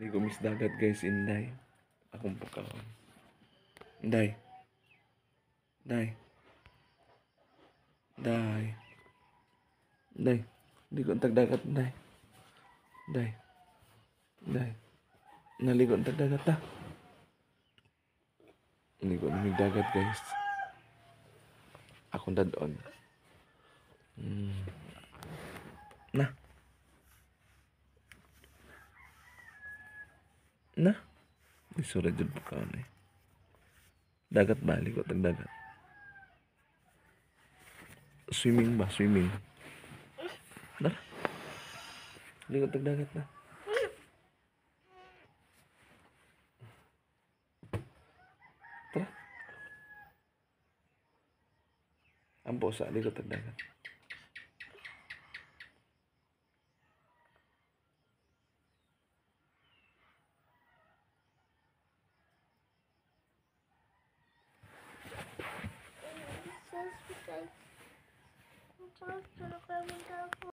Ligo mis dagat, guys, Inday. Akong pagkaon. Inday. Inday. Inday. Inday. Ligo ang tagdagat, Inday. Inday. Inday. Naligo ang tagdagat ta. Ligo na mig dagat, guys. Akong dadon. Na. Na. Isura jud pagkaon eh. Dagat ba? Ligo tag dagat. Swimming ba? Swimming. Dara. Ligo tag dagat na. Tara. Ampo sa ligo tag dagat. Sa hospital. Ang